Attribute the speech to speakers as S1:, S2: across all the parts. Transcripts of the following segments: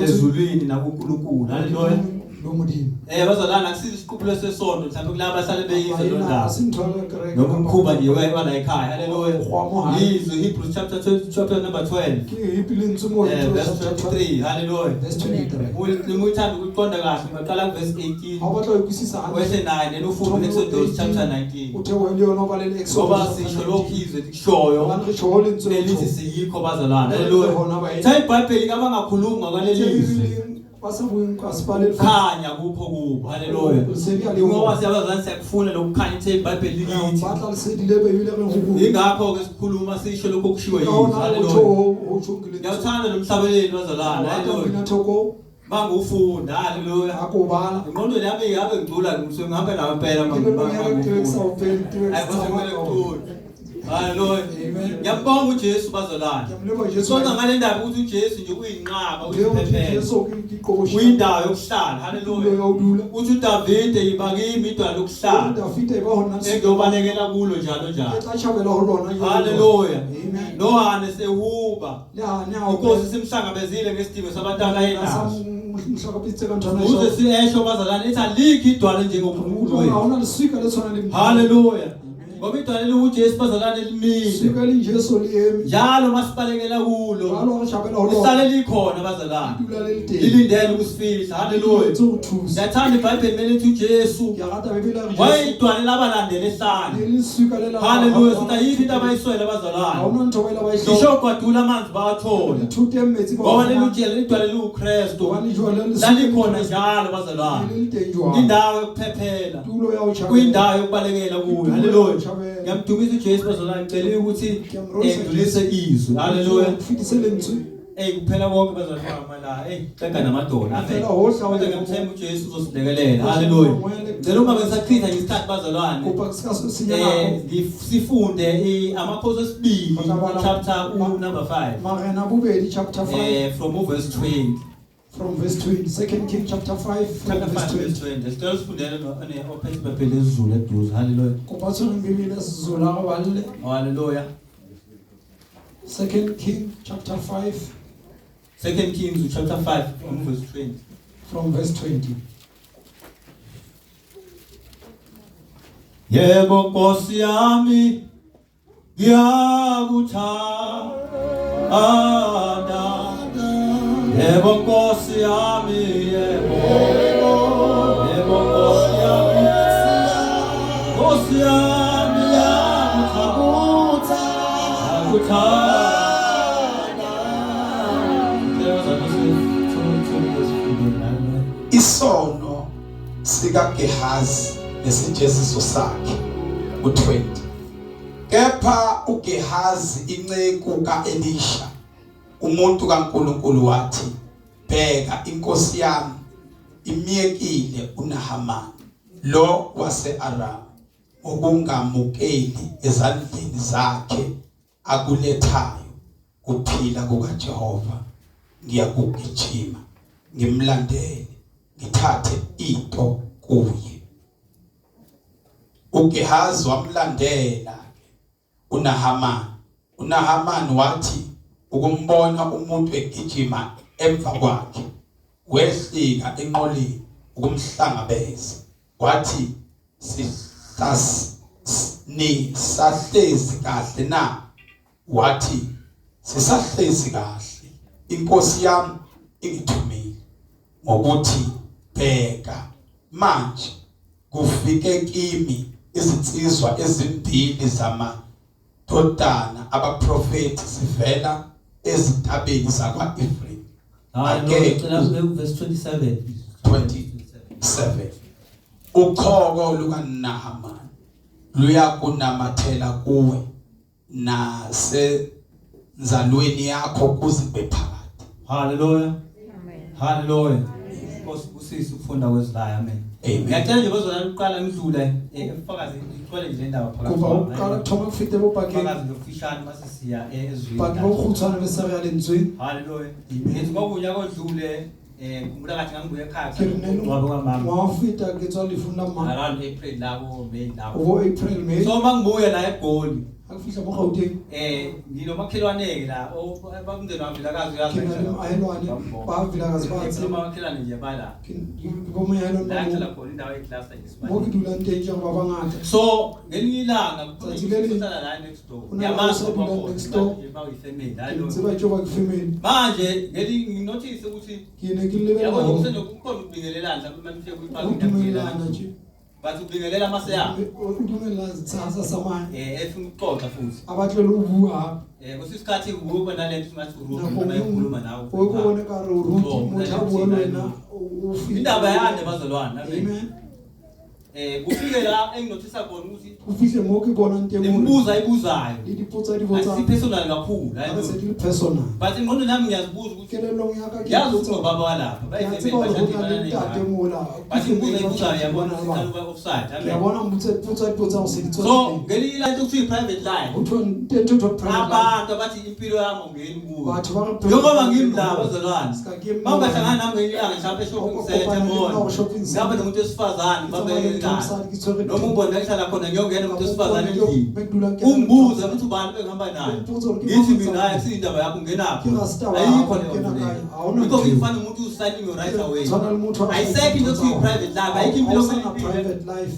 S1: Ezulwini nakuNkulunkulu. Haleluya.
S2: Lo Modimo.
S1: Bazalwane, akusizo isiqubulo sesonto mhlawumbe kulaba abahlale beyizwe lo
S2: Baena,
S1: ndaba.
S2: ha se ntho ya kereke
S1: Noma
S2: kapa-
S1: umkhuba nje wela ekhaya. Haleluya.
S2: Go mo hae.
S1: Izwi Hebrews chapter 12, chapter number 12.
S2: Ke e lentswe mo
S1: Verse 23. Haleluya.
S2: Verse 23.
S1: Uma uthanda ukuqonda kahle ungaqala ku verse 18.
S2: Ha o batla ho ikwisisa hantle,
S1: Wese 9 then ufunde Exodus chapter 19.
S2: o theohe le yona o bale le Exodus
S1: Ngoba
S2: chapter
S1: sisho
S2: 19.
S1: lokhu izwi likushoyo
S2: Hobane re tjho ho lentswe le
S1: elithi
S2: tjho.
S1: siyikho bazalwane. Haleluya.
S2: Hona baena.
S1: Cha iBhayibheli kabangakhulumi ngakwaleli
S2: Tse
S1: izwi.
S2: Bibeleng ba sa bueng ka se bale lefatshe.
S1: Khanya kukho kubo. Haleluya.
S2: Lesedi a le ho.
S1: Ngoba siyabazani siyakufuna lokukhanya ithe iBhayibheli
S2: Re a
S1: likithi.
S2: batla lesedi le Bibele re ho bua.
S1: Ingakho ke sikhuluma sisho lokho okushiwo
S2: Ka
S1: yizwi.
S2: hona ho
S1: Haleluya.
S2: tjho ho tjho ke lentswe.
S1: Ngiyawuthanda lo mhlabeleli bazalwane.
S2: Rata
S1: Haleluya.
S2: pina thoko
S1: Mangufunda. Haleluya.
S2: ha ko bala.
S1: Ingqondo yami yabe ngicula ngisuke ngihambe nayo impela
S2: Kelellong ya ka ke tebe ke sa opele, ke tebe ke
S1: Hayi kodwa kumele
S2: tsamaya ka ona.
S1: kucule. Haleluya.
S2: Amen.
S1: Ngiyambonga uJesu bazalwane.
S2: Ke a mo leboha Jesu.
S1: Sonke ngale ndaba ukuthi uJesu nje uyinqaba,
S2: Leo ke
S1: uyiphephelo.
S2: Jesu ke qoboshana.
S1: Uyindawo yokuhlala.
S2: Tulo
S1: Haleluya.
S2: ya ho dula.
S1: Uthi uDavide yiba kimi idwala lokuhlala.
S2: Dafita e ba ho nna
S1: Engiyobalekela kulo njalo
S2: Ke
S1: njalo.
S2: tla tjhabela ho lona jwalo.
S1: Haleluya.
S2: Amen.
S1: Nohane sehuba.
S2: Le ha ne a
S1: Inkosi simhlangabezile ngesidingo sabantu abayenaso.
S2: Mhlakapitse ka nthwana
S1: Uze siesho bazalwane ethi alikho idwala njengoNkulunkulu
S2: Ha
S1: wethu.
S2: hona leswika le tshwana le Modimo.
S1: Haleluya. Ngoba idwala eliwuJesu bazalwane limile.
S2: Swika le Jesu le eme.
S1: Njalo masibalekela kulo.
S2: Jwalo re tjhabela ho lona.
S1: Lihlale likhona bazalwane.
S2: Dula le le teng.
S1: Lilindele ukusifihla. Haleluya.
S2: Tse ho thusa.
S1: Ngiyathanda iBhayibheli mele lithi uJesu
S2: Ke a rata Bibele ya re Jesu.
S1: wayidwala labalandela ehlane.
S2: Le leswika le la.
S1: Haleluya. Sithi ayikho into abayiswele
S2: Ha
S1: bazalwane.
S2: hona ntho ba ile ba e
S1: Ngisho
S2: hloka.
S1: ugwadula amanzi bawathola.
S2: Lithute metsi ba.
S1: Ngoba leli jele lidwala liwuKristu.
S2: Hobane jwale le
S1: Lalikhona njalo bazalwane.
S2: Le le teng jwalo.
S1: Indawo yokuphephela.
S2: Tulo ya ho tjhabela.
S1: Kuyindawo yokubalekela kuyo. Haleluya.
S2: Tjhabela.
S1: Ngiyamdumisa uJesu bazalwane ngicela ukuthi
S2: Ngiyamrorisa
S1: edlulise izwi. Haleluya.
S2: Fitise lentswe.
S1: Ey kuphela konke bazalwane bami la. Ey xega namadola. Amen.
S2: Kuphela hohle ha o
S1: Kodwa ngiyamthemba uJesu uzosilekelela. Haleluya. Ngicela uma bengisachitha nje isikhathi bazalwane.
S2: Kopa se ka se senya nako.
S1: Sifunde amakhosi esibili
S2: Re tla bala-
S1: chapter u number 5
S2: Marena bobedi chapter 5
S1: from verse 20.
S2: from verse 20. Second King chapter 5 from
S1: Chapter
S2: verse
S1: 5
S2: 20.
S1: verse 20. Sicela sifundele no ne open iBhayibheli esiZulu eduze. Haleluya.
S2: Kopa tshwereng Bibele ya Sezulu a re balle.
S1: Haleluya.
S2: Second King chapter 5
S1: Second Kings chapter 5 from verse 20.
S2: from verse 20.
S1: Yebo Nkosi yami ngiyakuthanda. Yebo Nkosi yami yebo. Yebo Nkosi yami. Nkosi yami ngiyakuthanda.
S3: Isono sikaGehazi nesijeziso sakhe u20. Kepha uGehazi inceku kaElisha umuntu kaNkuluNkulu wathi, bheka inkosi yami imiyekile uNahamani lo waseAram ukungamukeli ezandleni zakhe akulethayo kuphila kukaJehova ngiyakugijima ngimlandele ngithathe into kuye. uGehazi wamlandela ke uNahamani. uNahamani wathi ukumbona umuntu egijima emva kwakhe wehlika enqoleni ukumhlangabeza wathi, ni sahlezi kahle na? Wathi, sisahlezi kahle, inkosi yami ingithumile ngokuthi, bheka manje kufike kimi izinsizwa ezimbili zamadodana abaprofethi zivela ezintabeni zakwa-Efrayimi.
S1: Haleluya. Cela verse 27.
S3: 27. Uchoko lukaNahamani luyakunamathela kuwe nasenzalweni yakho kuze kube phakade.
S1: Haleluya. Haleluya. Nkosi busise ukufunda kwezilaya. Amen.
S3: Amen.
S1: Ngiyacela nje bazalwane ukuqala ngidlule ubufakazi ngithwele nje le ndaba phakathi.
S2: Kopa ho qala thoma go fete bopakeng.
S1: Ubufakazi ngokufushane mase siya ezwini.
S2: Paki bo kgutshwane bese re ya lentsweng.
S1: Haleluya.
S2: Amen.
S1: Ngithi kwakunya kodlule ngikhumbula kathi ngangibuye ekhaya.
S2: Ke re ne
S1: Ngcwaba kamama.
S2: ngwa feta ke tswa lefung la mma.
S1: Around April labo May labo.
S2: Bo April May.
S1: So mangibuya la eGoli.
S2: Ha ke fihla mo Gauteng
S1: Nginomakhelwane-ke la abamndeni wami Vilakazi
S2: ke na le moahelwane ba Vilakazi ba tseba.
S1: Umakhelwane nje bala
S2: Ke bo moahelwane
S1: la
S2: ba
S1: ngihlala
S2: mo
S1: khona indawo eyiklasta nje
S2: mo ke
S1: Sibanye.
S2: dulang teng ke gore ba bangata.
S1: So ngelinye ilanga
S2: Tsatsi le leng,
S1: kuhlala la next door.
S2: ho na le
S1: Ngiyamazi
S2: o sa
S1: ngoba
S2: dulang
S1: khona,
S2: next door.
S1: nje bawuyifamily,
S2: Ke
S1: hhayi lo.
S2: tseba tjo ba ke family.
S1: Manje ngelinye nginothise ukuthi
S2: Ke ne ke lebella
S1: yabo
S2: hore
S1: kusenokukhona ukubingelelana mhlawumbe uma nifike
S2: ho
S1: kwi-parking
S2: dumellana tje.
S1: But ubingelela maseyabo.
S2: O dumella sa sa samaya.
S1: Efuna ukuxoxa futhi.
S2: A batle le ho bua hape.
S1: Kwesinye isikhathi kuba nalento ngathi urude
S2: Nako
S1: uma ekhuluma nawe.
S2: o ko bone ka re o rude
S1: So,
S2: motho a bua le wena o feel.
S1: Indaba yande bazalwane. Amen.
S2: Amen.
S1: Kufike la enginothisa khona ukuthi
S2: Ho fihle mo ke bonang teng hore
S1: lembuza ayibuzayo.
S2: le dipotso a di botsang
S1: Asipersonal kakhulu.
S2: ha
S1: hayi
S2: se
S1: lo.
S2: di le personal.
S1: But engqondweni yami ngiyazibuza ukuthi
S2: Kelellong ya ka ke
S1: ngiyazi ukuthi
S2: ipotsa hore
S1: ngobaba walapha.
S2: ke a tseba hore ho na le ntate mola.
S1: But imibuzo ayibuzayo yabona ukuthi iqala offside.
S2: Ke a
S1: Amen.
S2: bona mpotsa potso a di botsang ho se di
S1: So
S2: tswela
S1: ngelinye ilanga kuthiwa i-private life.
S2: Ho thwe ntho ntho private life.
S1: Abantu abathi impilo yami awungeni kuyo.
S2: Batho ba re
S1: Njengoba ngimi la bazalwane.
S2: Ska ke
S1: Uma ungahlangana nami ngelinye ilanga mhlawumbe e-shopping center
S2: Kopana le nna
S1: mall.
S2: ho shopping center.
S1: Ngihamba nomuntu wesifazane
S2: Ke
S1: babe
S2: tsamaya le motho wa
S1: ngane.
S2: mosadi, ke tshwere
S1: Noma ungibona la ngihlala khona ngiyongena umuntu wesifazane endlini.
S2: Be ke dulang ke
S1: Ungibuze ukuthi ubani bengihamba naye.
S2: Ungipotsa hore ke
S1: Ngithi
S2: mang
S1: mina
S2: tsamaya.
S1: hayi akusiyindaba yakho ungenaphi.
S2: Ke rasta wa
S1: Ayikho
S2: hao,
S1: leyo
S2: kena
S1: nto
S2: kae?
S1: leyo.
S2: Ha hona
S1: Yikho
S2: ntho eo.
S1: ngifana umuntu usigning your right away.
S2: Tshwana le motho a
S1: Ayisekho into ekuthiwa i-private life, ayikho impilo
S2: Ha o sana
S1: okumele uyiphile
S2: private life.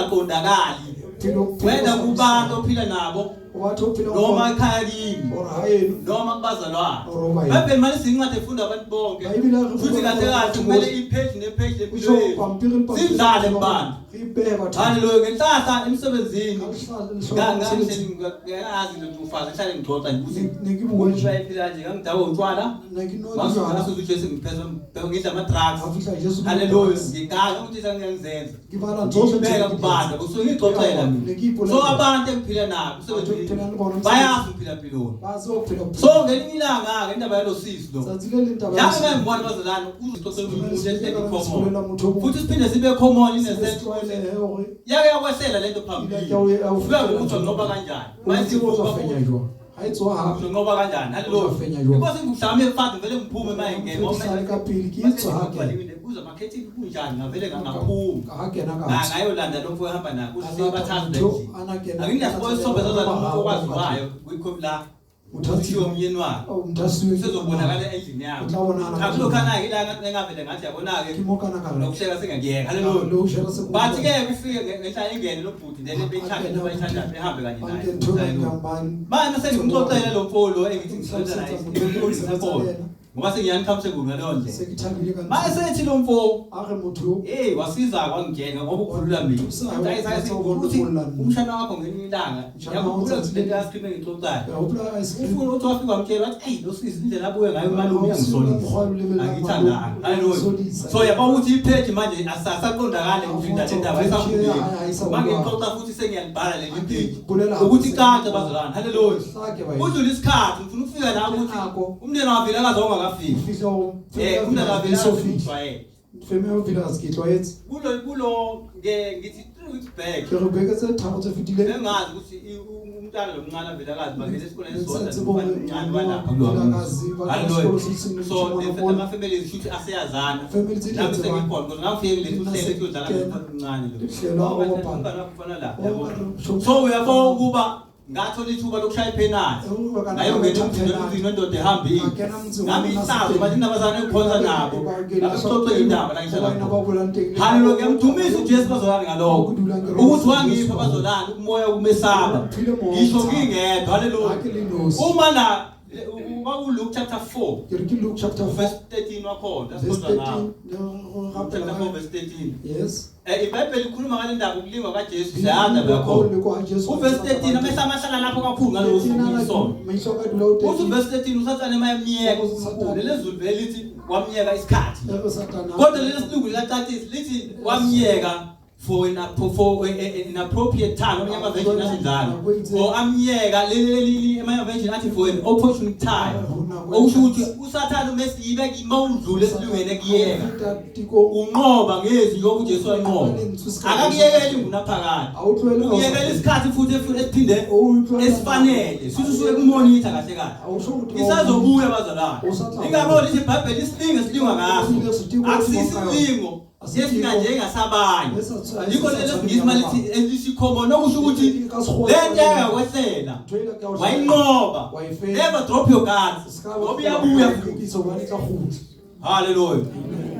S1: engaqondakali.
S2: Phelo
S1: Wena kubantu ophila nabo
S2: O batho o phela
S1: noma ekhaya kini
S2: or haeno
S1: noma kubazalwane.
S2: Or uba yini.
S1: Bible manje siyincwadi efunda abantu bonke.
S2: Bhayibhile ya re
S1: Futhi kahle kahle kumele ipage nepage
S2: o
S1: lempilo
S2: tjho
S1: yethu.
S2: pampiri le pampiri.
S1: Sidlale kubantu.
S2: Re ipehe batho.
S1: Haleluya ngenhlahla emsebenzini.
S2: Ka lehlwa- mosebetsing.
S1: Ngangiyazi lo mfazi ngihlale ngixoxa nje ukuthi
S2: Ne ne ke bua
S1: umuntu
S2: tje.
S1: wayephila nje ngangidakwa utshwala.
S2: Ne ke nwa
S1: Ngasuka
S2: dijwala.
S1: ngasuka uJesu ngiphezwa ngidla ama drugs.
S2: Ha fihla Jesu ke
S1: Haleluya ngikaka ukuthi ngiyangizenza.
S2: Ke bala tsohle tse
S1: Ngibeka
S2: ke di
S1: kubantu kusuke ngixoxela
S2: Ne
S1: mina.
S2: ke ipolela.
S1: So abantu engiphila nabo
S2: Batho ke phelang le bona
S1: emsebenzini bayazi ngiphila mpiloni.
S2: Ba tseba ho phela bophelo.
S1: So ngelinye ilanga ke indaba yalo sisi lo.
S2: Tsatsi le leng taba ya
S1: Njalo
S2: sisi.
S1: ngangibona bazalwane uzoxoxela umuntu
S2: Bolela
S1: common.
S2: motho o mong.
S1: Futhi siphinde sibe common in a
S2: Se
S1: sense
S2: tlwaelehe hore
S1: yake yakwehlela lento phambili.
S2: Ile ya o
S1: Kuya ngokuthi unqoba kanjani.
S2: o tsebe o tla fenya jwang. Ha e tsoha hape.
S1: Unqoba kanjani? Haleluya.
S2: O tla fenya jwang.
S1: Because mhlawumbe mfana vele ngiphume mayingena.
S2: Ke ka pele ke etswa ha ke.
S1: Kuza makhethi kunjani ngavele ngaphuma.
S2: Ha kena ka. tswa.
S1: Ngayolanda lo mfo ehamba naye
S2: A
S1: kuthi
S2: lata
S1: sebathathu
S2: motho
S1: endlini.
S2: a na kena.
S1: Anginasibona isithombe sazana umuntu okwaziwayo kwikho la.
S2: Motho a
S1: Ushiwo umyeni wakhe.
S2: Oh, motho a siuwe ke
S1: Usezobonakala endlini yakhe.
S2: O tla bonahala ka
S1: Akulokhana-ke ila engavele ngathi yabona-ke
S2: Ke mo kana ka re.
S1: nokuhleka sengiyakuyeka.
S2: Le
S1: Haleluya.
S2: ho shera se
S1: Bathi ke kufike ngenhla ingene lo bhuti then beyithanda into abayithandayo behambe kanye
S2: Ba
S1: naye.
S2: nke ntho e ba nkang ba
S1: Manje sengimxoxela lo mfo lo engithi ngisebenza naye
S2: Motho o sebetsa le yena.
S1: ngoba sengiyani-comfortable ngaleyo
S2: Se
S1: ndlela.
S2: ke thabile ka
S1: Manje
S2: ntho.
S1: sethi lo mfo
S2: A re motho yo
S1: hey wasiza kwangitshela ngoba ukhulula mina.
S2: Thusa,
S1: Uthi, "Hayi,
S2: wa-
S1: sayi-
S2: wa-
S1: ukuthi
S2: wa- wa-
S1: umshana wakho ngelinye ilanga
S2: Umshana wakho
S1: yakhumbula
S2: uthi-
S1: le nto ice cream engixoxayo.
S2: Ya hopola ice cream.
S1: Ufuna ukuthi wafika wamtshela wathi eyi lo sisi indlela abuye ngayo umalume
S2: Mokgwa
S1: uyangisolisa.
S2: o lebelela
S1: Angiyithandanga.
S2: malome,
S1: Haleluya.
S2: uyangisolisa.
S1: So yabo ukuthi ipage manje asaqondakala
S2: Awufuthi
S1: nje indaba
S2: awufuthi,
S1: ayisafundeki.
S2: ayi, ayisabulwa.
S1: Mangixoxa futhi sengiyalibhala leli page.
S2: Bolela hape
S1: Ukuthi
S2: se-
S1: icace bazalwane. Haleluya.
S2: Hlake ba-
S1: Kudlula isikhathi ngifuna ukufika la ukuthi
S2: Nako.
S1: umndeni waVilakazi wawungakafiki.
S2: Fihla ho-
S1: Umndeni waVilakazi
S2: so fihle.
S1: ujwayele.
S2: Feme ya Vilakazi ke tlwaetse.
S1: Kulo kulo nge ngithi 3 weeks back.
S2: Ke re beke tse tharo tse fetileng.
S1: Bengazi ukuthi umntana lo mncane waVilakazi bangena esikoleni
S2: Ne
S1: esisodwa
S2: sa tsebe hore
S1: nomfana omncane
S2: ngwana
S1: walapha
S2: wa
S1: kulowa muzi.
S2: Vilakazi ba kena
S1: Haleluya.
S2: sekolo se le seng le
S1: So
S2: moshemane
S1: the
S2: wa bona.
S1: ama-families shuthi aseyazana.
S2: Family tse di
S1: Nami
S2: tsebana.
S1: sengikhona because ngangifike kulesi
S2: Nna
S1: uhlelo
S2: se
S1: kuyodlala
S2: kena.
S1: nomfana omncane lo.
S2: Uhlelo
S1: Ngoba
S2: wa bapala.
S1: umntwana wakho ufana la,
S2: Wa
S1: yabo.
S2: bapala.
S1: So uyabona ukuba ngathola ithuba lokushaya ipenalty.
S2: Eh, ukuba kana
S1: Ngayongena
S2: ngathola
S1: emzini
S2: ipenalty.
S1: wendoda ehambile.
S2: Ngakena emzini
S1: Nami
S2: wona
S1: ihlazo
S2: siteni.
S1: bathi nabazane engikhonza nabo. Ngakuxoxela indaba la ngihlala
S2: Wena
S1: khona.
S2: ba bulang teng.
S1: Haleluya ngiyamdumisa uJesu bazalwane ngalokho.
S2: Ke dulang ke
S1: Ukuthi wangipha bazalwane umoya wokumesaba.
S2: Phile moya
S1: Ngisho
S2: wa kumesaba.
S1: ngingedwa haleluya.
S2: Ha ke le nosi.
S1: Uma la kwaku Luke chapter 4
S2: Ke re ke Luke chapter 4
S1: verse 13 wakhona
S2: verse
S1: asikhonza ngawo.
S2: 13. Le ho
S1: Luke
S2: rapela
S1: chapter
S2: ka-
S1: 4 verse 13.
S2: Yes.
S1: IBhayibheli likhuluma ngale ndaba ukulingwa kaJesu siyazi indaba yakhona.
S2: Le kwa Jesu.
S1: Uverse 13 amehlo amahlala lapho kakhulu ngalowo suku isonto.
S2: Mahlo a ka dula o
S1: Uthi
S2: 13.
S1: uverse 13 uSathane mayemyeka uNkulunkulu lelezulu vele lithi wamyeka isikhathi.
S2: E re Satana.
S1: Kodwa leli silungu liyacacisa lithi wamyeka for an for an appropriate time amanye ama-version asho njalo or amyeka leli amanye ama-version athi for an opportune time okusho ukuthi usathane umesibe mawudlule esilungeni ekuyeka
S2: Feta tiko
S1: unqoba ngezwi njengoba uJesu wanqoba akakuyekeli ngunaphakade
S2: Ha o tlohele ka o sa
S1: ukuyekela isikhathi futhi esiphinde
S2: O utlwela
S1: esifanele sithi usuke kumonitha kahle kahle
S2: Ha o sho hore
S1: isazobuya bazalwane
S2: O sa tla
S1: ingakho lithi iBhayibheli isilingo esilingwa ngaso
S2: Isilingo
S1: akusisilingo Siyefika njengasabanye. Yikho lelo singisi malithi elisikhomo nokusho ukuthi lento yakwehlela wayinqoba. Never drop your guards. Ngoba iyabuya futhi. Hallelujah.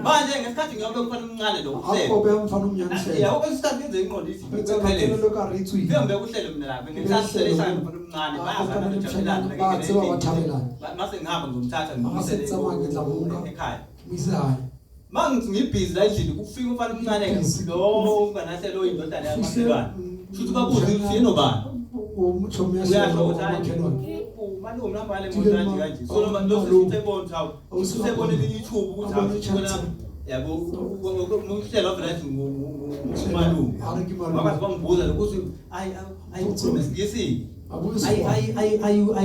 S1: Manje ngesikhathi ngiyobe umfana omncane lo uhlelo.
S2: Akho be umfana omncane uhlelo.
S1: Yabo kwesikhathi ngenze ingqondo ithi
S2: kuphelele. Lokho arithwi.
S1: Ngiyombe uhlelo mina la. Ngisahlele shaya umfana omncane bayazana bejabulana.
S2: Ba tseba ba thabelana.
S1: Mase ngihamba ngizomthatha
S2: ngimuse ekhaya. Ngimuse ekhaya.
S1: Mangithi ngibhizi la endlini kufika umfana omncane lo unganahle lo indodana yamakhelwane. Shuthi babuze ukuthi yena ubani.
S2: Umchomi
S1: Uyasho ukuthi hayi umalume noma le muntu kanje kanje. So lo lo sesebona ukuthi hawu usebona elinye ithuba ukuthi hawu sibona yabo uhlelo vele athi umalume. Bakwazi bangibuza ukuthi ayi ayi ukhuluma isiNgisi. Are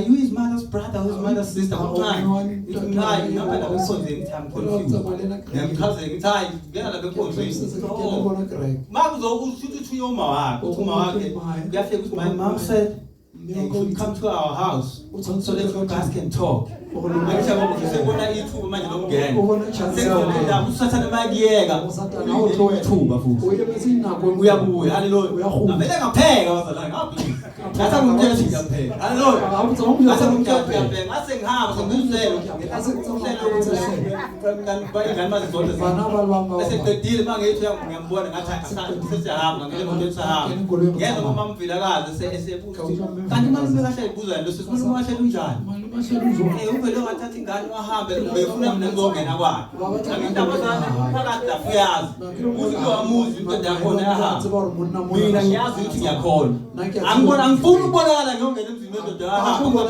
S1: you his mother's brother or his mother's sister? Kuncane. Ithi hayi ngihamba lapha enkonzweni ngithi I'm confused. Ngiyamchazela ngithi hayi ngena lapha enkonzweni. Ma kuzokusho ukuthi uthunywe uma wakhe, uthi uma wakhe kuyafika ukuthi my mom said you should come to our house so that you guys can talk. Angisho ngoba usebona ithuba manje lokungena. Sekuzolinda usathane makuyeka. Ithuba futhi. Uyabuya haleluya. Ngavele ngapheka bazalwane ngabhizi. Ngathi ngumtshela ukuthi ngiyapheka. Haleluya. Ngathi ngumtshela ukuthi ngiyapheka. Ngase ngihamba sengihlelo. Ngihlelo. Ingane mazizodwa. Bese qedile mangithi ngiyambona ngathi sesiyahamba ngeke emontweni sahamba. Ngezwa mama Mvilakazi esebuza. Kanti malume kahle ibuza lo sisi malume kahle unjani?
S2: Malume kahle unjani?
S1: Eh uvele wathatha ingane wahambe ubefuna mina ngizongena kwakhe. Angindaba zami phakathi lapho uyazi. Uthi kuwamuzi indoda yakhona yahamba. Mina ngiyazi ukuthi ngiyakholwa. Angibona angifuni ukubonakala ngiyongena emzini wendoda yahamba.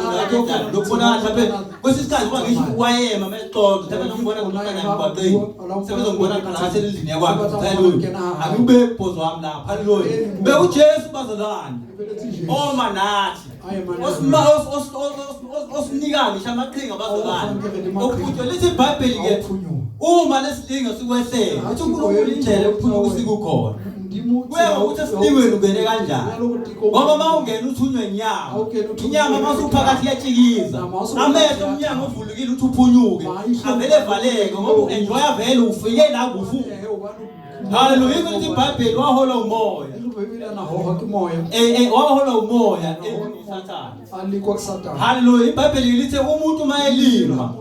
S1: Lokubonakala mhlawumbe kwesinye isikhathi uba ngisho wayema mexoxa mhlawumbe nokubona ngomntana emgwaqeni. Sebezongibona ngikhala ngathi endlini yakwakhe. Haleluya. Angibeki ubhozo wami lapha. Haleluya. Beka uJesu bazalwane. Oma nathi. Osima osinika ngisho amaqhinga bazalwane. Okuphutshwa lithi iBhayibheli ke uma lesilingo sikwehlela uthi uNkulunkulu indlela yokuphuma kusikukhona. Kuya ngokuthi esilingweni ungene kanjani. Ngoba uma ungena uthunywe inyama. Inyama uma usuphakathi iyatshikiza. Amehlo umnyango uvulukile uthi uphunyuke. Avele evaleke ngoba u-enjoya vele ufike la kufu. Haleluya ukuthi iBhayibheli wahola umoya. Eh wahola umoya eSathane.
S2: Alikwa kuSathane.
S1: Haleluya iBhayibheli lithi umuntu uma elingwa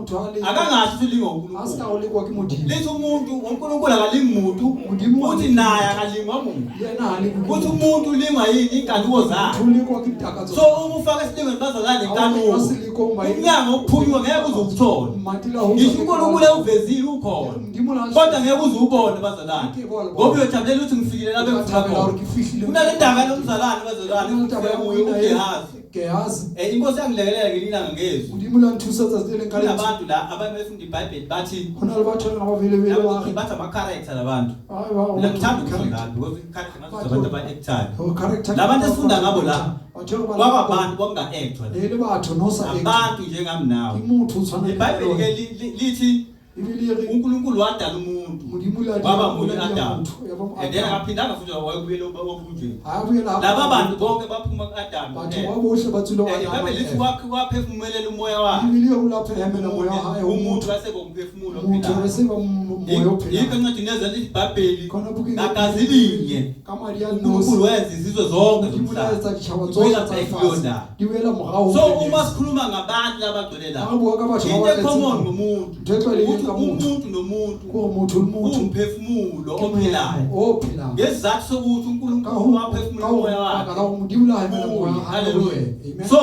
S1: akangasho ukuthi ulingwa uNkulunkulu.
S2: Asika ulikwa ke Modimo.
S1: Lithi umuntu uNkulunkulu akalingi muntu.
S2: Modimo
S1: uthi naye akalingwa muntu.
S2: Yena alikwa.
S1: Uthi umuntu ulingwa yini inkanuko zakhe.
S2: Ulikwa ke takatso.
S1: So uma ufaka esilingweni bazalwane inkanuko. Umnyango uphunywa ngeke uze ukuthole. Ngisho uNkulunkulu ewuvezile ukhona. Kodwa ngeke uze ubone bazalwane. Ngoba uyojabulela ukuthi ngifikile lapho engifuna khona. Kunale ndaba lomzalwane bazalwane uGehazi.
S2: Gehazi.
S1: Eh inkosi yangilekelela ngelinye ilanga ngezwi.
S2: Modimo la nthusa tsatsi le leng ka
S1: Kunabantu la ababefunda iBhayibheli bathi
S2: Ho na le batho ba bele bele ba re
S1: bathi ama character labantu.
S2: Hayi ba.
S1: Mina ngithanda ukufunda because character ngathi abantu aba-actayo.
S2: Oh character.
S1: Labantu esifunda ngabo la
S2: Batho ba
S1: kwababantu kwakunga-actwa.
S2: Le batho no sa act.
S1: Abantu njengami nawe.
S2: Ke motho o tshwana le
S1: IBhayibheli ke lithi
S2: Ebile re
S1: uNkulunkulu wadala umuntu.
S2: Modimo la
S1: Waba munye Adam.
S2: Yaba
S1: And then akaphindanga futhi wayebuyela obunjweni.
S2: Ha buyela.
S1: Laba bantu bonke baphuma ku-Adam.
S2: Batho ba bohle ba tswile
S1: Eh, iBhayibheli lithi waphefumulela umoya wakhe.
S2: Ebile o la phehemela moya wa hae
S1: Umuntu wasebomphefumulo
S2: Motho re se ba moya o
S1: Yikho
S2: phelang.
S1: encwadini yezwi lithi iBhayibheli
S2: Khona bukeng
S1: ngagazi linye
S2: ka madi a
S1: uNkulunkulu
S2: nosi.
S1: wenza izizwe zonke
S2: Modimo la
S1: zomhlaba.
S2: etsa ditjhaba
S1: Ibuyela
S2: tsohle tsa
S1: back kuleyo
S2: lefatshe.
S1: ndawo.
S2: Di boela morao ho
S1: So
S2: Genesis.
S1: uma sikhuluma ngabantu labagcwele la
S2: Ha re bua ka batho ba
S1: into
S2: ba tletseng
S1: ecommon
S2: mo.
S1: ngomuntu
S2: Ntho e tlwaelehileng
S1: ukuthi
S2: ka motho.
S1: umuntu nomuntu
S2: Ke hore motho le motho
S1: uwumphefumulo
S2: ke
S1: ophilayo
S2: moya o phelang.
S1: ngesizathu sokuthi
S2: Ka
S1: uNkulunkulu
S2: ho
S1: waphefumula
S2: ka ho
S1: umoya
S2: baka
S1: wakhe
S2: la hore Modimo la hemela moya wa hae ho
S1: Hallelujah.
S2: yena. Amen.
S1: So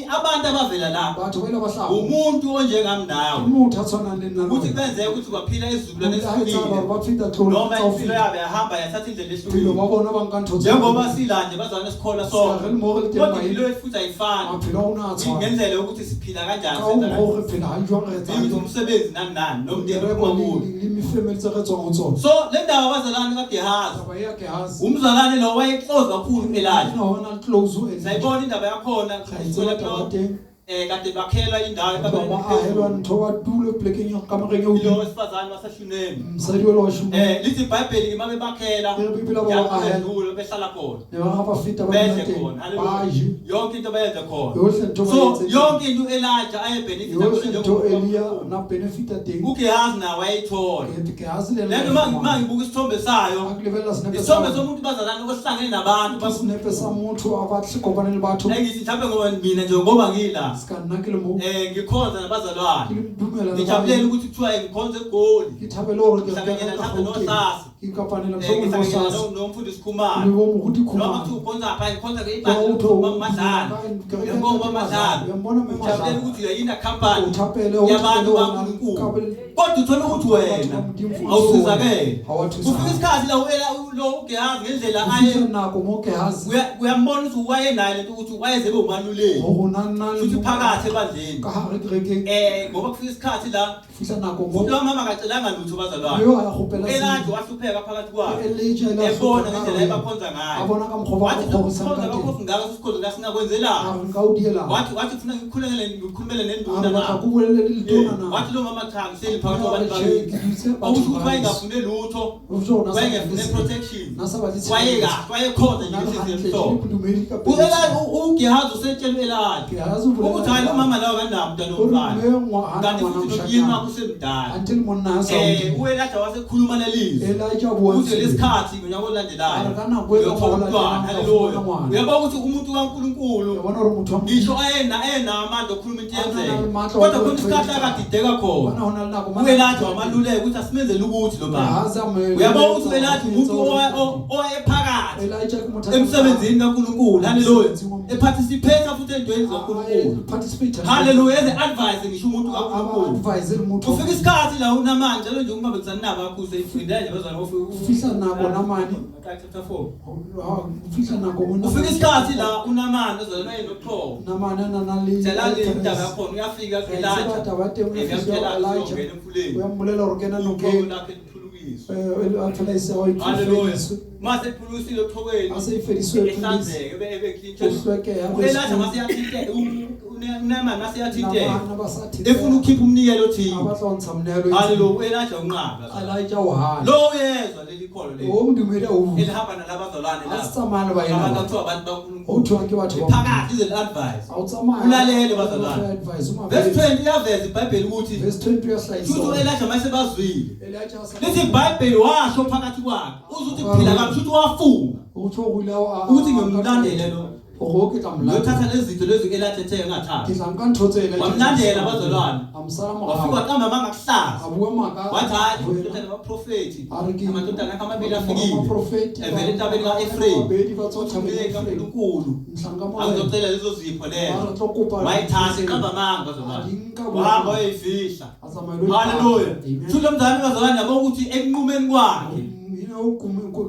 S1: abantu abavela la
S2: Batho ba ile ba hlaha.
S1: umuntu onjengami nawe
S2: Ke motho a tshwanang le nna le
S1: ukuthi
S2: wena.
S1: kwenzeka ukuthi kwaphila isizukulwane
S2: Ho ile ha etsahala
S1: esihlukile
S2: hore ba feta tlolo
S1: noma
S2: tsa ho
S1: impilo
S2: feta.
S1: yabo yahamba yathatha indlela
S2: Bophelo ba
S1: ehlukile
S2: bona ba nka ntho tse
S1: njengoba sila nje bazalwane sikholwa
S2: Ska
S1: sonke
S2: re le mo re le teng
S1: kodwa
S2: maele.
S1: impilo yethu futhi ayifani
S2: Maphelo a rona a tshwana.
S1: ngendlela yokuthi siphila kanjani
S2: Ka ho
S1: senza
S2: mokgwa o re phela ha jwang re etsang.
S1: kanjani umsebenzi nani nani nomndeni
S2: Mereko
S1: uphuma kuwo
S2: le mefemele tse re tswang ho tsona.
S1: so le ndaba bazalwane kaGehazi
S2: Taba ya Gehazi.
S1: umzalwane lo wayeclose kakhulu ku-Elijah
S2: Ena hona le close ho Elijah.
S1: sayibona indaba yakhona
S2: Ra e tseba taba teng.
S1: Kade bakhelwa indawo
S2: Ba ba ahelwa ntho ba dule plekeng ya kamoreng e
S1: lo
S2: hodimo.
S1: wesifazane waseShunemi.
S2: Mosadi wa wa Shuneme.
S1: Lithi iBhayibheli ke mabe bakhela
S2: E re Bibele ba ba ahela.
S1: yadlula behlala khona.
S2: Ne ba ba feta ba dula
S1: Bedle
S2: teng.
S1: khona.
S2: Ba
S1: Hallelujah.
S2: je.
S1: Yonke into bayenze khona.
S2: Yohle ntho ba
S1: So
S2: etse teng.
S1: yonke into Elijah ayebenefita
S2: Yohle ntho Elia na benefita teng.
S1: uGehazi naye wayeyithola.
S2: Gehazi le
S1: Lento mangibuka isithombe sayo,
S2: Ha ke lebella senepe sa
S1: isithombe somuntu bazalwane ohlangene nabantu
S2: ke senepe sa motho a batle kopane le batho.
S1: Engithi mhlawumbe ngoba mina nje ngoba ngila
S2: Se ka nna ke le mo.
S1: ngikhonza
S2: Ke
S1: nabazalwane.
S2: le dumela le
S1: Ngijabulela
S2: ba-
S1: ukuthi kuthiwa ngikhonza eGoli.
S2: Ke thabele hore ke
S1: Ngihlanganyela
S2: ka
S1: mhlawumbe
S2: Gauteng.
S1: noSasa.
S2: Ke kopanela mohlomong le
S1: Ngihlanganyela
S2: boSasa.
S1: nomfundisi
S2: Le
S1: Khumalo.
S2: bo moruti
S1: Noma
S2: Khumalo.
S1: kuthiwa ukhonza pha ngikhonza ke
S2: Ba
S1: ibandla
S2: utho
S1: Madlala. Uyabona uMama Madlala.
S2: Uyambona Mme
S1: Ujabulela
S2: Madlala.
S1: ukuthi uyayina company
S2: O thapele o
S1: yabantu
S2: thapele
S1: baNkulunkulu.
S2: kabel-
S1: Kodwa uthola ukuthi wena awusizakele. Ufika isikhathi la uela lo uGehazi ngendlela aye
S2: Fihla nako mo Gehazi.
S1: uyambona ukuthi wayenayo lento ukuthi wayezebe umaluleki.
S2: Hore na nna le
S1: Futhi
S2: mo-
S1: phakathi ebandleni.
S2: ka hare kerekeng.
S1: Ngoba kufika isikhathi la
S2: Fihla nako mo.
S1: futhi lo mama akacelanga lutho bazalwane.
S2: Yo a kgopela
S1: Elijah
S2: se-
S1: wahlupheka phakathi kwabo.
S2: Elijah ile a
S1: Ebona
S2: hlupheka
S1: ngendlela
S2: ka
S1: ebakhonza ngayo.
S2: A bona ka mokgwa ba
S1: Wathi
S2: kgorisang
S1: khonza
S2: ka teng.
S1: bakhosi ngaka sikhonza la
S2: A
S1: singakwenzelani.
S2: re nka o dielang.
S1: Wathi ufuna ngikhulekele ngikhulumele
S2: A
S1: nenduna
S2: re batla
S1: na.
S2: ko bolelle le letona na.
S1: Wathi lo mama cha ngihleli phakathi
S2: A
S1: kwabantu
S2: re,
S1: bakini.
S2: "Tjhe, ke dutse batho
S1: Okusho ukuthi
S2: ba heso."
S1: wayengafune lutho.
S2: O tjho hore na sa
S1: Wayengafune
S2: batle
S1: protection.
S2: Na sa batle tshireletso.
S1: Wayekahle wayekhonza nje
S2: Na le
S1: ngenhliziyo
S2: hantle,
S1: emhlophe.
S2: ke bodumedi ka pelo
S1: uGehazi usetshela u-Elijah
S2: Gehazi o bolela
S1: ukuthi hayi lo
S2: Elijah.
S1: mama lawo kanawo umntwana
S2: O re
S1: womfana.
S2: mme ngwa- hana
S1: Kanti
S2: ngwana
S1: futhi nomyeni
S2: moshanyana.
S1: wakhe usemdala.
S2: Until monna a sa hodimo.
S1: U-Elijah wasekhuluma nelizwi.
S2: Elijah o bua
S1: Ukuthi
S2: ntse.
S1: lesikhathi ngonyaka olandelayo
S2: A re ka nako e ka
S1: uyothola
S2: ngwaga o
S1: umntwana.
S2: latelang, o tla
S1: Haleluya.
S2: fumana ngwana.
S1: Uyabona ukuthi umuntu kaNkulunkulu
S2: Ke bona hore motho wa
S1: ngisho
S2: Modimo
S1: ena amandla okukhuluma into
S2: A na
S1: yenzeka.
S2: le matla wa
S1: Kodwa
S2: ho
S1: khona isikhathi
S2: bua ntho e
S1: akadideka khona.
S2: Bona ho na le nako mane-
S1: U-Elijah wamaluleka ukuthi asimenzele ukuthi lo baba.
S2: Gehazi a mo
S1: Uyabona ukuthi u-Elijah umuntu
S2: eletsa
S1: owayephakathi
S2: Elijah ke motho a-
S1: emsebenzini kaNkulunkulu. Haleluya.
S2: Emsebenzini wa Modimo.
S1: Eparticipate futhi entweni zikaNkulunkulu.
S2: A- participate.
S1: Haleluya. Eze advise ngisho umuntu
S2: A- a-
S1: kaNkulunkulu.
S2: advise le motho.
S1: Ufika isikhathi la unamanje lo nje uma bekusanaba kakhulu seyifunda nje bazwana ufika
S2: Fihla nako namani.
S1: Chapter 4.
S2: Ha, fihla nako mo
S1: Ufika
S2: namane.
S1: isikhathi la unamani ozalwa enoqhoko.
S2: Namane a na na le
S1: Tshela le indaba yakhona uyafika
S2: Re a tseba
S1: ku-Elijah.
S2: taba ya teng, o fihla ho
S1: Uyamtshela
S2: Elijah.
S1: uzongena emfuleni.
S2: O ya mmolela hore kena
S1: Uqhoko
S2: nokeng.
S1: lakhe liphulukiswe.
S2: A thola e se a e
S1: Haleluya.
S2: fediswe.
S1: Mase ephulukisile oqhokweni.
S2: A se e fediswe, e
S1: Ehlanzeke ebe ebe clean.
S2: O hlwekeha,
S1: U-Elijah mase yathinte unamani mase yathinteka.
S2: Namane ba sa thinteka.
S1: Efuna ukukhipha umnikelo othile.
S2: A batla ho ntsha monehelo e
S1: Haleluya.
S2: itseng.
S1: U-Elijah unqaba.
S2: Elijah o hana.
S1: Lo uyezwa leli kholo leli.
S2: O modumedi a utlwe.
S1: Elihamba nalabazalwane
S2: A
S1: laba.
S2: se tsamaya le baena
S1: Abantu
S2: ba.
S1: kuthiwa abantu
S2: Ho
S1: baNkulunkulu.
S2: thwang ke batho ba
S1: Phakathi ize advice.
S2: A o tsamaya.
S1: Ulalele bazalwane.
S2: O advice, o mamele.
S1: Verse 20 iyaveza iBhayibheli ukuthi
S2: Verse 20 uyahlahisa.
S1: futhi u-Elijah mase bazwile.
S2: Elijah a sa-
S1: Lithi iBhayibheli washo phakathi kwakhe. Uze uthi kuphila kwami futhi wafunga
S2: O tjho hore o ile a-
S1: ukuthi ngiyomlandela lo.
S2: Hore o ke tla molatela.
S1: Ngiyothatha lezi zinto lezi u-Elijah ethe engathathi.
S2: Ke tla nka ntho tse Elijah.
S1: Wamlandela bazalwane.
S2: A mo sala
S1: Wafika
S2: morao.
S1: waqamba amanga kuhlaza.
S2: A bua maka.
S1: Wathi hayi
S2: Ho yena.
S1: amadodana abaprofethi.
S2: A re ke-
S1: Amadodana akhe amabili afikile.
S2: Abaprofeti ba-
S1: Evela entabeni ka-Ephraim.
S2: Babedi ba tswa thabeng ya
S1: Uthumeka
S2: Ephraim.
S1: uNkulunkulu.
S2: Mohlanka Morena.
S1: Angizocela lezo zipho
S2: A
S1: lezo.
S2: re tlo kopa
S1: Wayithatha iqamba amanga bazalwane.
S2: A di nka bo-
S1: Wahamba wayifihla.
S2: A tsamaya le
S1: Haleluya.
S2: Amen.
S1: Futhi lo mzalwane bazalwane yabo ukuthi ekunqumeni kwakhe
S2: Mina o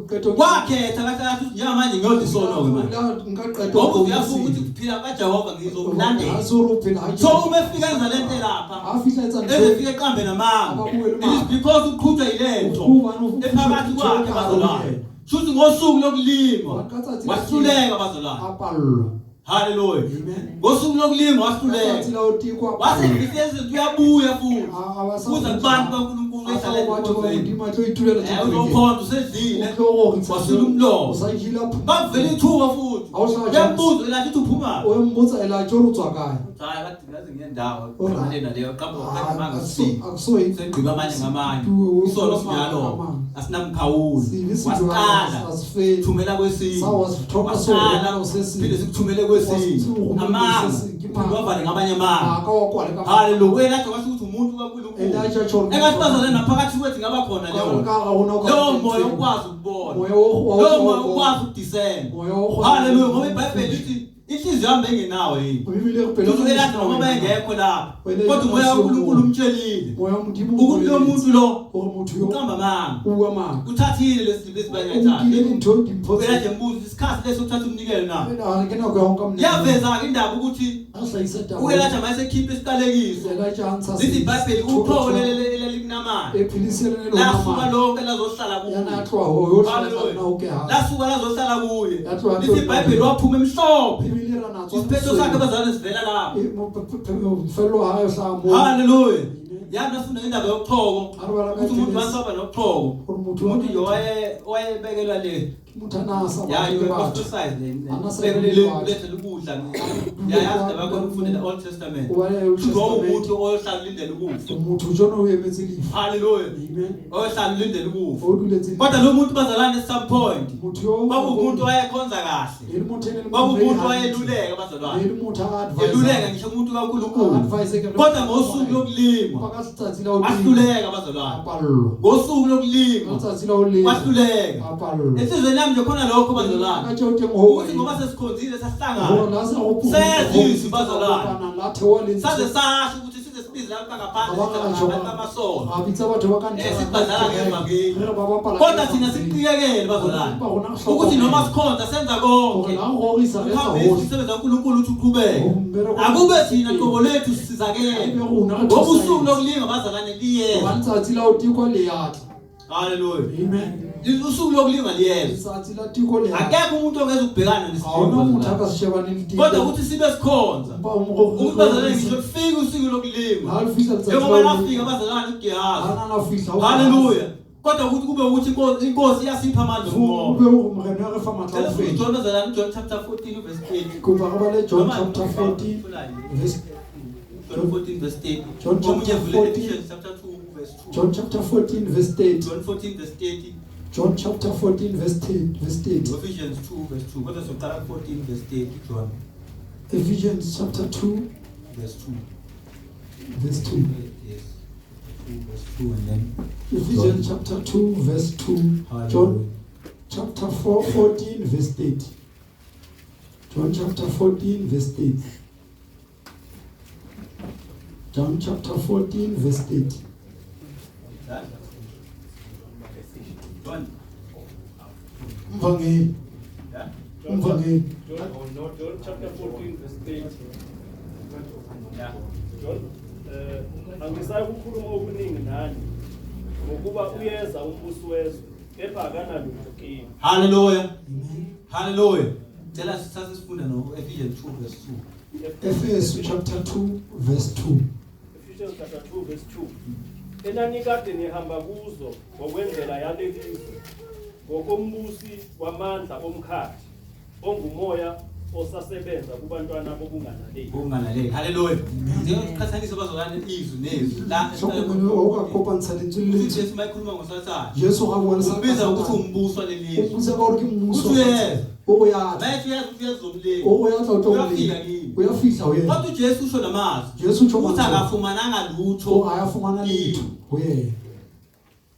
S2: qeto
S1: wakhetha kahle kahle ukuthi njengamanje ngiyodla isono-ke manje.
S2: Nka qeto
S1: Ngoba uyafunga ukuthi kuphila kaJehova ngizomlandela.
S2: Ha se hore o phela ha
S1: So uma efika enza lento lapha
S2: Ha fihla etsa ntho.
S1: ezefika eqambe namanga.
S2: Ababuye
S1: It is because uqhutshwa yilento
S2: Uqhuba no-
S1: ephakathi kwakhe bazalwane. Shuthi ngosuku lokulingwa
S2: Ka tsatsi la
S1: wahluleka bazalwane.
S2: A pallwa.
S1: Haleluya.
S2: Amen.
S1: Ngosuku lokulingwa
S2: Ka tsatsi
S1: wahluleka.
S2: la ho tekwa.
S1: Wasefika izinto uyabuya futhi.
S2: A- a ba sa
S1: Kuze
S2: kgutla.
S1: kubantu baNkulunkulu
S2: A sa
S1: ehlala
S2: batho ba
S1: enkonzweni.
S2: Modimo a tlo itulela tjhe
S1: Uzokhonza usedlile.
S2: O tlo rorisa.
S1: Wasula umlomo.
S2: O sa jela phu-
S1: Bakuvela ithuba futhi.
S2: Ha o hlaha
S1: Uyambuza elathi uthi uphuma.
S2: O mmotsa Elijah hore o tswa kae.
S1: Hayi kade ngaze ngiyendawo.
S2: Alright.
S1: Lena leyo qamba
S2: Ah,
S1: qamba manga
S2: akuso-
S1: si.
S2: akuso yini.
S1: Segqiba amanye ngamanye.
S2: Tuwe,
S1: Isono
S2: ukhuluma
S1: sinjalo.
S2: amanga.
S1: Asinamkhawulo.
S2: Sibi sijwalo,
S1: Wasiqala.
S2: asifeli.
S1: Thumela kwesinye.
S2: Sa wasithoba
S1: Wasiqala.
S2: sona sesinye.
S1: Phinde sikuthumele kwesinye.
S2: Wasithukumele
S1: Amanga.
S2: kwesinye. Ke
S1: Phinde wavale ngamanye amanga.
S2: Maka wa kwale ka-
S1: Haleluya. Elijah washo ukuthi umuntu kaNkulunkulu.
S2: Elijah tjho hore-
S1: Engathi bazalwane naphakathi kwethu ngaba khona leyo.
S2: Ka- ka- ka- rona o ka-
S1: Lowo moya ukwazi ukubona.
S2: Moya wo- wa-
S1: Lowo moya
S2: wa-
S1: ukwazi ukudiscern.
S2: Moya wo-
S1: Haleluya ngoba iBhayibheli lithi inhliziyo yami bengenawo yini.
S2: Bibele e re pelo
S1: Futhi u-Elijah noma engekho lapha.
S2: Elijah
S1: Kodwa umoya kaNkulunkulu umtshelile
S2: Moya wa Modimo o
S1: ukuthi lo
S2: boleletse
S1: muntu lo
S2: hore motho yo
S1: uqamba amanga.
S2: o bua maka.
S1: Uthathile lezi zinto
S2: O nkile
S1: ezibayithatha.
S2: dintho dimpho tse.
S1: U-Elijah embuza isikhathi leso ukuthatha umnikelo na.
S2: A re ke nako ya ho nka monehelo.
S1: Iyaveza-ke indaba ukuthi
S2: A hlahisa taba.
S1: u-Elijah mayesekhipha isiqalekiso.
S2: Elijah a ntsha
S1: Lithi iBhayibheli
S2: se-
S1: uqhoko lelelikunamani.
S2: E phedise le le
S1: Lasuka
S2: lona.
S1: lonke lazohlala
S2: Ya na
S1: kuye.
S2: tloha ho yo hlala
S1: Hallelujah.
S2: na o ke ha.
S1: Lasuka lazohlala kuye.
S2: Ya tloha
S1: Lithi iBhayibheli waphuma emhlophe.
S2: Bibele ra Feela na tswa
S1: Isiphetho sakhe bazalwane sivela lapho.
S2: E, Mofelo wa hae o hlaha moo.
S1: Hallelujah. Yazi nasifunda ngendaba yobuchoko.
S2: Ha re bala ka
S1: Ukuthi umuntu
S2: Genesis,
S1: wasaba nobuchoko.
S2: gore motho wa
S1: Umuntu nje wayebekelwa le
S2: ke motho a na a sa
S1: ya
S2: batle
S1: you
S2: le batho.
S1: ostracized le
S2: Ana sa
S1: bekelwe
S2: batle batho.
S1: lethele ukudla. Yayazi ndaba yakho ukufunda the Old Testament.
S2: O bale Old
S1: Uthi
S2: Testament.
S1: umuntu oyohlala ulindele ukufa.
S2: Motho jona o emetse lefu.
S1: Hallelujah.
S2: Amen.
S1: Oyohlala ulindele ukufa.
S2: O duletse lefu.
S1: Kodwa lo muntu bazalwane at some point
S2: Motho yo
S1: kwakuwumuntu owayekhonza kahle.
S2: E le motho e ne le
S1: Kwakuwumuntu
S2: hantle.
S1: owayeluleka
S2: E
S1: bazalwane.
S2: le motho a advise.
S1: Eluleka ngisho umuntu kaNkulunkulu.
S2: Advise ke.
S1: Kodwa ngosuku lokulingwa
S2: Ka letsatsi la ho lema.
S1: wahluleka bazalwane.
S2: A pallwa.
S1: Ngosuku
S2: Ka
S1: lokulingwa
S2: letsatsi la ho lema.
S1: wahluleka.
S2: A pallwa.
S1: Enhliziyweni yami nje khona lokho bazalwane.
S2: Ka tjeo teng ho.
S1: Ukuthi ngoba sesikhonzile sahlangana.
S2: Hore la se go
S1: Sezizwe bazalwane.
S2: kopana la theoha lentswe.
S1: Saze sasho ukuthi size sibize lapha ngaphandle
S2: Ba bangata
S1: size abantu bamasono.
S2: Ra bitsa batho ba ka ntle.
S1: Eh, sithi badlala ngevangeli.
S2: Re re ba bapala.
S1: Kodwa
S2: ka
S1: thina
S2: evangeli.
S1: siqikekele bazalwane.
S2: Empa rona re hlokomela.
S1: Ukuthi noma sikhonza senza
S2: Hore
S1: konke.
S2: la ho rorisa re etsa
S1: Ukuhambisa
S2: hohle.
S1: umsebenzi kaNkulunkulu uthi uqhubeke.
S2: Mmereko-
S1: Akube thina qobo lethu sisizakele.
S2: Ebe rona re
S1: Ngoba usuku
S2: thusa.
S1: lokulinga bazalwane liyeza.
S2: Hobane tsatsi la ho teko le ya tla.
S1: Hallelujah.
S2: Amen.
S1: Usuku lokulinga liyeza.
S2: Letsatsi la teko le ya tla.
S1: Akekho umuntu ongeze ukubhekana
S2: Ha hona motho a
S1: nesilingo.
S2: ka se shebane le teko.
S1: Kodwa ukuthi sibe sikhonza.
S2: Empa o mo
S1: Ukuthi bazalwane ngisho kufika usuku lokulingwa.
S2: Ha le fihla letsatsi la
S1: Njengoba
S2: ho
S1: lafika
S2: lema.
S1: bazalwane uGehazi.
S2: Ha na la fihla ho
S1: Hallelujah. Kodwa ukuthi kube ukuthi inkosi iyasipha amandla
S2: O
S1: okunqoba.
S2: be hore Morena a re fa matla a
S1: Cela
S2: ho
S1: ufunde
S2: fenya.
S1: John bazalwane John chapter 14 verse 8.
S2: Kopa re bale John
S1: Noma-
S2: chapter 14 verse
S1: John 14 verse 30.
S2: John
S1: Omunye
S2: chapter
S1: vule
S2: 14.
S1: Ephesians chapter 2 verse 2.
S2: John chapter 14 verse 30.
S1: John 14 verse 30.
S2: John chapter 14 verse 10 verse 30.
S1: Ephesians 2 verse 2. Kodwa soqala 14 verse 30 John
S2: Ephesians chapter 2
S1: verse 2.
S2: verse 2.
S1: Yes. 2 verse 2 and then
S2: Ephesians chapter 2 verse 2. John chapter 4 14 verse 30. John chapter 14 verse 30. John chapter 14 verse 30.
S1: That? John.
S2: Umvangeli,
S1: Yeah.
S2: umvangeli.
S4: John chapter 14 verse 30.
S1: Yeah.
S4: John, angisayi ukukhuluma okuningi nani ngokuba uyeza umbusi wezwe kepha akanalutho kimi.
S1: Hallelujah.
S2: Amen.
S1: Hallelujah. Cela sithathe sifunda no Ephesians 2 verse 2.
S2: Efesu chapter 2 verse 2.
S4: Ephesians chapter 2 verse 2. Enanikade nihamba kuzo ngokwendlela yaleli zwe ngokombusi wamandla omkhathi ongumoya osasebenza kubantwana bokungalaleli.
S1: Ukungalaleli. Hallelujah. Njengokuqhathanisa bazalwane izwi nezwi la
S2: Hlokomelo wa o ka kopantsha lentswe le
S1: Uthi
S2: lentswe.
S1: Jesu mayikhuluma ngoSathane.
S2: Jesu ga bua le
S1: Umbiza ukuthi
S2: Satane.
S1: umbuso waleli
S2: O
S1: zwe.
S2: mmotsa ka hore ke mmuso.
S1: Uthi uyeza.
S2: O go ya tla.
S1: Mayethi uyazi ukuthi uyazomlinga.
S2: O go ya tla o tlo
S1: Uyafika
S2: moleka.
S1: kimi.
S2: Uyafihla ho yena.
S1: Kodwa uJesu usho namazwi.
S2: Jesu utjho
S1: Ukuthi
S2: mantswe.
S1: akafumananga lutho.
S2: O a ya fumana letho ho yena.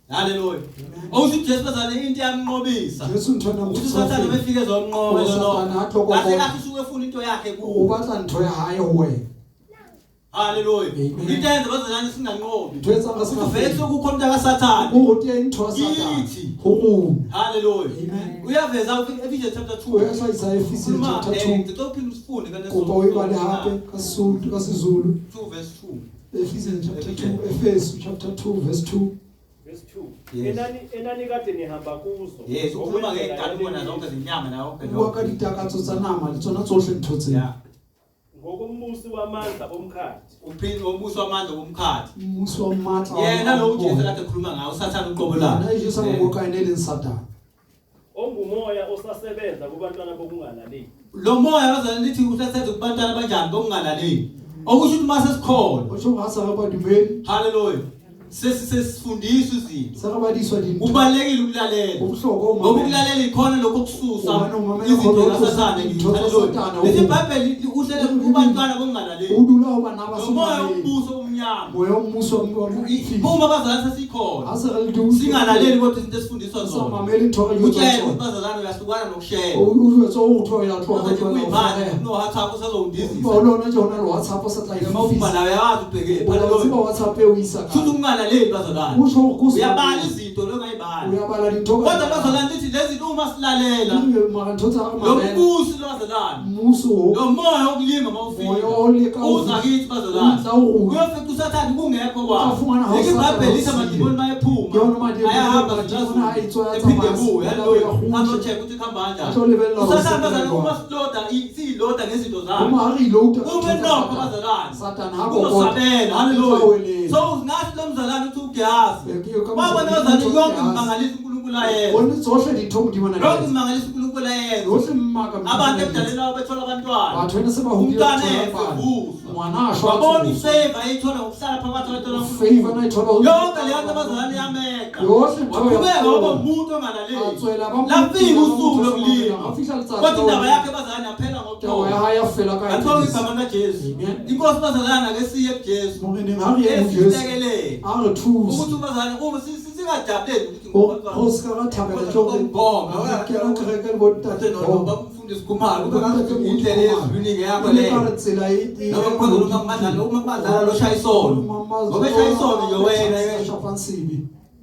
S1: Hallelujah.
S2: Amen.
S1: Okuthi uJesu bazalwane into yamnqobisa.
S2: Jesu ntho ena
S1: Ukuthi
S2: mothusa
S1: uSathane
S2: ho fenya.
S1: befike ezomnqoba
S2: O
S1: lo.
S2: Satane a tlo
S1: Kahle
S2: kopana.
S1: kahle usuke efuna into yakhe
S2: O
S1: kuwe.
S2: batla ntho ya hae ho wena.
S1: Hallelujah.
S2: Amen.
S1: Into eyenza bazalwane singanqobi.
S2: Ntho e etsang re se
S1: Ukuthi vele
S2: ka
S1: sekukhona into kaSathane.
S2: O go teng ntho ya Satane.
S1: Kithi.
S2: Ho rona.
S1: Hallelujah.
S2: Amen.
S1: Uyaveza ku Ephesians chapter 2.
S2: O ya hlahisa Ephesians
S1: Khuluma,
S2: chapter 2.
S1: ngicela uphinde usifunde kanti
S2: Kopa o e bale hape ka Sesotho ka Sezulu.
S1: 2 verse 2.
S2: Ephesians chapter 2, Efesu chapter 2 verse 2.
S4: Verse 2.
S1: Yes.
S4: Enani enanikade nihamba kuzo.
S1: Yes, ukhuluma
S4: ngokwendlela
S1: ngey'nkanuko
S4: yaleli
S1: nazo zonke
S4: zwe,
S1: zenyama nayo yonke
S2: O bua ka
S1: leyo.
S2: ditakatso tsa nama le tsona tsohle ntho tseo.
S1: Yeah.
S4: Ngokombusi wamandla omkhathi
S1: Uphinde umbuso wamandla womkhathi.
S2: Mmuso wa matla wa
S1: Yena lo uJesu
S2: moya.
S1: kade ekhuluma ngawo uSathane uqobo
S2: Yena
S1: lakhe.
S2: Jesu a bua ka ene e leng Satane.
S4: ongumoya osasebenza kubantwana bokungalaleli.
S1: Lo moya bazalwane lithi usathane kubantwana abanjani bokungalaleli. Okusho ukuthi mase sikhona.
S2: O tjho hore ha sa re badumedi,
S1: Hallelujah. Sesifundiswa izinto.
S2: se re badiswa dintho.
S1: Kubalekile ukulalela.
S2: Ho bohlokwa ho
S1: Ngoba
S2: mamela.
S1: ukulalela ikhona lokho okususa
S2: Hobane ho mamela
S1: izinto
S2: khona ho tlosa
S1: zikaSathane
S2: dintho tsa
S1: Hallelujah.
S2: Satane.
S1: Lithi iBhayibheli uhlele kubantwana bokungalaleli.
S2: O dula ho bana ba
S1: Lo
S2: sa
S1: moya
S2: mamele.
S1: wombuso omnyama.
S2: Moya wa mmuso wa mfifi.
S1: Uma bazalwane sesikhona.
S2: Ha se re le dutse.
S1: Singalaleli kodwa izinto esifundiswa
S2: Sa
S1: zona.
S2: mamele ntho re jwetswa
S1: Utshele ukuthi
S2: tsona.
S1: bazalwane uyahlukana nokushela.
S2: O o jwetswa hore ho thwe ya tloha ho
S1: Manje
S2: tloha
S1: kuyimanje
S2: ho
S1: no WhatsApp usazowundizisa.
S2: O lona tje hona le WhatsApp o sa tla e
S1: Noma uphuma
S2: fifisa.
S1: nawe uyawazi ubheke.
S2: O a tseba WhatsApp e o isa
S1: Futhi
S2: kae.
S1: ukungalaleli bazalwane.
S2: O tjho hore ko se
S1: Uyabala izinto longayibali.
S2: Uyabala dintho ka-
S1: Kodwa bazalwane lithi lezi zinto uma silalela
S2: Mara ntho tsa re
S1: lo
S2: mamela.
S1: mbusi lwazalwane
S2: Mmuso o
S1: lo moya wokulima mawufika
S2: Moya o leka ho-
S1: uza kithi bazalwane
S2: o tla ho rona.
S1: uyofica usathane kungekho
S2: O tla fumana ha o
S1: kwawo
S2: Satane
S1: iBhayibheli
S2: o
S1: lithi
S2: siyo.
S1: amadimoni
S2: Ke
S1: mayephuma
S2: yona madimoni
S1: ayahamba Uyahamba
S2: Badimona ha e tswa ya
S1: ephinde
S2: tsamaya,
S1: ebuye,
S2: ya
S1: haleluya,
S2: kgutle.
S1: azocheck ukuthi kuhamba
S2: A
S1: kanjani.
S2: tlo lebella hore
S1: Usathane
S2: se
S1: bazalwane
S2: jwang.
S1: uma siloda siyiloda ngezinto zakhe.
S2: Uma ha re ilouta ka
S1: Ume
S2: ntho tsa
S1: nokho
S2: Satane,
S1: bazalwane.
S2: Satane ha kokota.
S1: Uzosabela,
S2: O tla
S1: haleluya.
S2: weletsa.
S1: So ngathi lo mzalwane uthi uGehazi.
S2: Eh, ke- ka
S1: Wabona
S2: mozalwane
S1: bazalwane
S2: uthi
S1: yonke
S2: uGehazi.
S1: imimangaliso uNkulunkulu ayenza.
S2: Bone tsohle dintho Modimo a na di
S1: Yonke
S2: etsa.
S1: imimangaliso uNkulunkulu ayenza.
S2: Yohle mmaka Modimo
S1: Abantu
S2: a na di etsa.
S1: ebudaleni babo bethola abantwana.
S2: Batho ene se ba hodile
S1: Umntwana
S2: ba thola
S1: efe
S2: bana.
S1: vuswa.
S2: Ngwana a shwa a
S1: Wabona
S2: tsoswa.
S1: ifavor ayithola ngokuhlala phakathi kwabantwana
S2: Favor na e thola ho-
S1: Yonke leyo nto abazalwane yameqa.
S2: Yohle ntho ya
S1: Waqhubeka waba
S2: tlola.
S1: umuntu ongalaleli.
S2: A tswela ba motho-
S1: Lafika
S2: ba
S1: usuku
S2: motho o sa
S1: lokulima.
S2: mamelang. A fihla letsatsi
S1: Kodwa
S2: la
S1: indaba
S2: ho-
S1: yakhe bazalwane yaphela
S2: Taba ya
S1: ngokuxoxa.
S2: hae ya fela ka
S1: Athola
S2: epilisi.
S1: igama likaJesu.
S2: Amen.
S1: Inkosi bazalwane ake siye kuJesu.
S2: Moreneng ha re ye ho Jesu
S1: Esilekelele.
S2: a re thuse.
S1: Ukuthi bazalwane uma singajabuleli ukuthi
S2: Ho se ka ra thabela tje hore
S1: Ngibonga.
S2: re kena kereke le bontate
S1: Noma bamfundisi Khumalo kube ngathi indlela yezwini yakho
S2: Le
S1: leyo.
S2: ka re tsela e
S1: Noma kukhona noma madlala uma madlala lo shaya isono. Ngoba eshaya isono nje wena
S2: shapang sebe.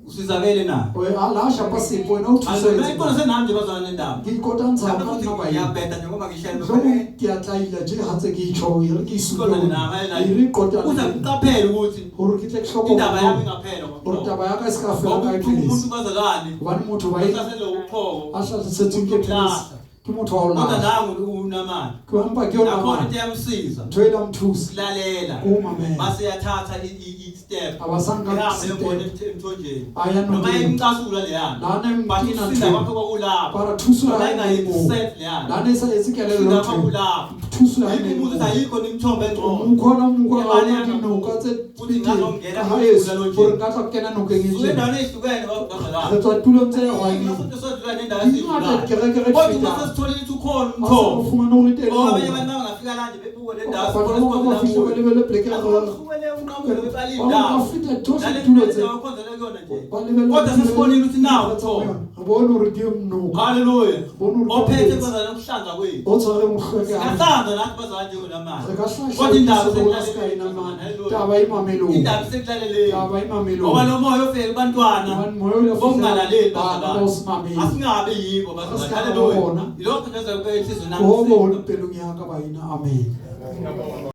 S1: usizakele na.
S2: O a la shapa sepe wena o thusa
S1: Haleluya. Ikhona senami nje bazalwane nendaba.
S2: Ke ikotantsha ka
S1: Futhi
S2: nna ba eng.
S1: ngiyabheda njengoba ngishayela
S2: Mohlomong ke a tlaila tje ha tse ke itjho e re ke isupe
S1: Ikhona
S2: hore-
S1: nami
S2: e re qotana
S1: Uze ngiqaphele ukuthi
S2: hore ke tle ke hlokomele
S1: indaba yami ingaphela
S2: hore taba ya ka e se ka fela
S1: Ngoba
S2: ka
S1: umuntu
S2: epilisi.
S1: bazalwane
S2: Hobane motho ba e
S1: uhlaselwe uqhoko
S2: a hlasetsweng ke pilisi ke motho wa ho
S1: kodwa
S2: lahla.
S1: nangu unamandla.
S2: Ke empa ke yona
S1: Nakhona
S2: mane.
S1: into iyamsiza
S2: Ntho e la mthusa
S1: ukulalela
S2: ke ho mamela.
S1: mase yathatha i-step
S2: A ba sa nka
S1: ehambe yongena
S2: step.
S1: emthonjeni
S2: A ya
S1: noma
S2: nokeng.
S1: imcasula leyana
S2: La ne
S1: but
S2: mtina
S1: ukusinda
S2: ntho.
S1: kwakhe kwakulapho
S2: Para thuso ya
S1: noma
S2: hae ne le moo.
S1: ingayi-set leyana
S2: La ne sa etse kelello
S1: ukusinda
S2: ntho
S1: kwakhe
S2: eo.
S1: kulapho
S2: Thuso ya hae ne
S1: yikho
S2: le
S1: umuzi
S2: moo.
S1: ayikho nemithombo engcono
S2: Mokhona mokhona
S1: Imali
S2: ha
S1: yanga-
S2: dinoka tse
S1: Futhi ngazongena
S2: ka haeso
S1: kule lonje.
S2: hore nka tla kena nokeng e
S1: Suke
S2: tjena.
S1: endaweni ey'hlukene bazalwane
S2: Re tswa tulong tse hwang.
S1: Amasonto sodlula nendawo
S2: Dingata
S1: esiyidlulayo.
S2: dikereke re di
S1: Kodwa uma
S2: fetang.
S1: sesitholile ukuthi ukhona
S2: Ha se
S1: umthombo
S2: o fumane hore teng
S1: Oh, abanye
S2: noka.
S1: abantu bangafika la nje bebuke le ndawo
S2: Batho ba bang ba fihla ba lebelle poleke ya rona.
S1: Uqhubele unqamule bebala
S2: Ba
S1: indawo.
S2: ba feta tsohle
S1: Nale
S2: ditulo tse.
S1: ndawo okhonzela kuyona nje.
S2: Ba lebella
S1: Kodwa
S2: ditulo
S1: sesibonile ukuthi nawu
S2: tse
S1: umthombo.
S2: yona. Re bone hore ke noka.
S1: Haleluya.
S2: Bone hore ke
S1: Ophethe
S2: metsi.
S1: bazalwane ukuhlanza kwethu.
S2: O tshware mohlweke hantle.
S1: Siyahlanza nathi bazalwane njengonamanje.
S2: Re ka hlahla
S1: Kodwa indaba
S2: rona se ka
S1: sekulaleleni.
S2: inamane.
S1: Haleluya.
S2: Taba e mamelong.
S1: Indaba sekulaleleni.
S2: Taba e mamelong.
S1: Ngoba lo moya ofika kubantwana
S2: Hobane moya o le
S1: bokungalaleli
S2: bana ba
S1: bazalwane.
S2: o se mamele.
S1: Asingabe yibo
S2: Re
S1: bazalwane.
S2: se ka ba
S1: Haleluya.
S2: bona.
S1: Yilokho nje kube enhliziyweni
S2: Ho
S1: yami.
S2: bo pelong ya ka baina. Amen.